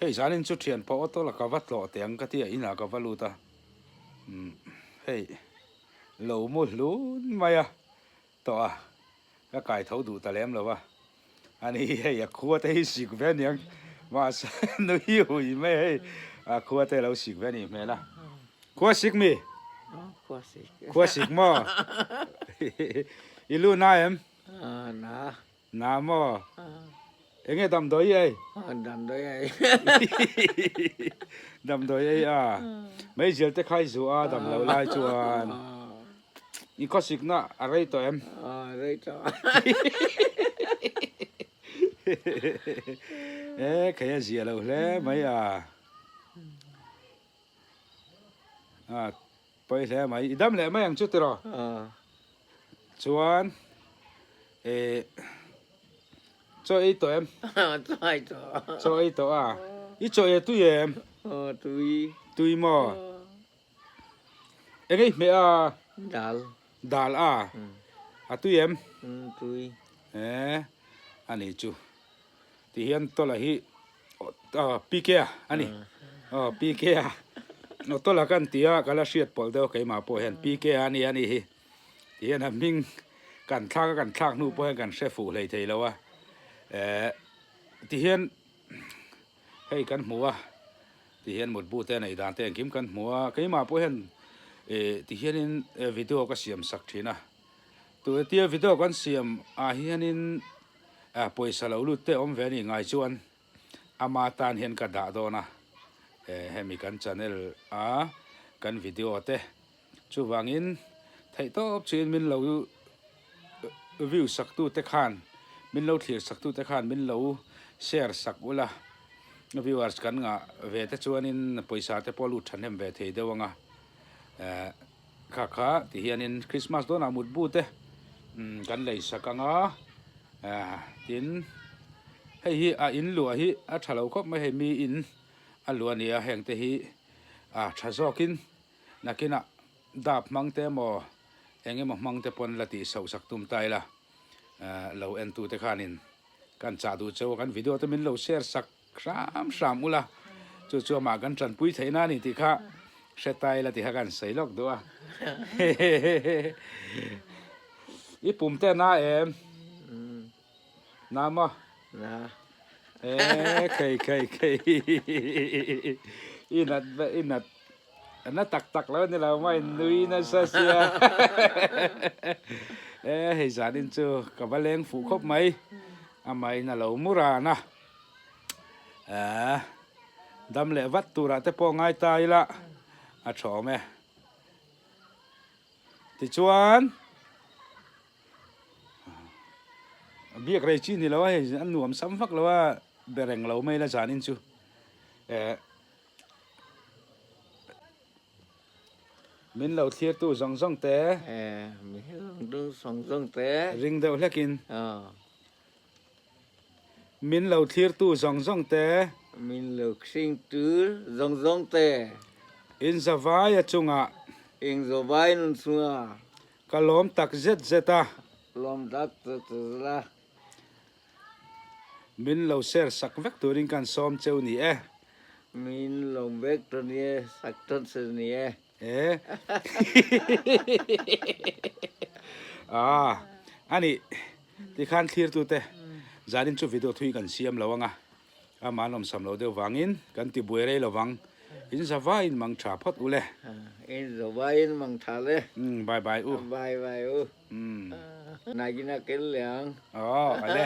Hei zanin chu thian pawh auto la ka va tlawh teh ang ka ti a, inah ka va lut a. Umm hei lo mu hlun mai a tawh a, ka kai tho duh ta lem lo a. Ani hi hei a khua te hi sik ve aniang mahse nui hui mai a hei a khua te lo sik ve anih hmel a. Khua sik mi? Khua sik. Khua sik maw? I lu na em? Na. Na maw? Enge damdawi ei? Damdawi ei. Damdawi ei a. Meizial te kha i zuah a dam lo lai chuan. I khawsikna a rei tawh em? Rei tawh. E khei a zia lo hle mai a. A pawi hle mai. I dam leh mai ang chu tiraw? Chuan e chaw ei tawh em? Chaw ei tawh. Chaw ei tawh a. I chaw ei tui em? Tui. Tui maw? Eng ei hmeh a? Dal. Dal a? A tui em? Tui. E a nih chu. Ti hian tawla hi PK a a ni. Aw PK a. Aw tawla kan ti a ka la hriat pawlh deuh keimah pawh hian PK a ni a nih hi. Ti hian a hming kan thlak a kan thlak hnu pawh hian kan hre fuh hlei thei lo a. Eh ti hian hei kan hmu a ti hian mutbu te a neih dan te engkim kan hmu a keimah pawh hian eh ti hianin video ka siam sak thin a. Tuatia video kan siam ah hianin Ah pawisa lo lut te awm ve a nih ngai chuan ama tan hian ka dah dawn a, eh hemi kan channel a kan video te chuvangin theih tawp chuin min lo view sak tu te khan min lo thlir sak tu te khan min lo share sak ula viewers kan ngah ve te chuanin pawisa te pawh lut thahnem ve thei deuh ang a eh. Kha kha ti hianin Christmas dawnah mutbu te kan lei sak ang a, tin hei hi a in luah hi a tha lo khawp mai hei mi in a luah a ni a heng te hi a tha zawkin nakinah dap hmang te emaw eng emaw hmang te pawn la tih soh sak tum ta ila lo en tu te khanin kan chah duh cheu a kan video te min lo share sak. Hram hram ula, chu chu amah kan tanpui theih na a ni tih kha hre ta ila tih kha kan sawi lawk duh a. I pum te a na em? Na maw? Na. E khei khei khei i nat i nat na tak tak lo ni lo mai nui nasa sia. E hei zanin chu ka va leng fuh khawp mai amahin a lo mu ran a. Eeh dam leh vat turah te pawh ngai ta ila a tha awm e. Tichuan biak rei chi ni lo a hei a nuam sam vak lo a be reng lo mai la zanin chu eh min lo thlirtu zawng zawng te eh min lo thlirtu zawng zawng te ring deuh hlekin Min lo thlirtu zawng zawng te. Min lo thlirtu zawng zawng te. In zavai a chungah. In zavai nun chungah. Ka lawm tak zet zet a. Lawm tak zet zet a. Min lo share sak vek turin kan sawm cheu ni e. Min lo vek tur ni e, sak tawn che ni e. E Ah ani tikhan thlirtute zanin chu video thui kan siam lo anga ama an awmsam lo deuh vangin kan ti buai rei lovang in zavaiin mang tha phawt ule. In zavaiin mang tha le. Umm bye bye u. Bye bye u. Umm. Nagina kel liang. Aw ale.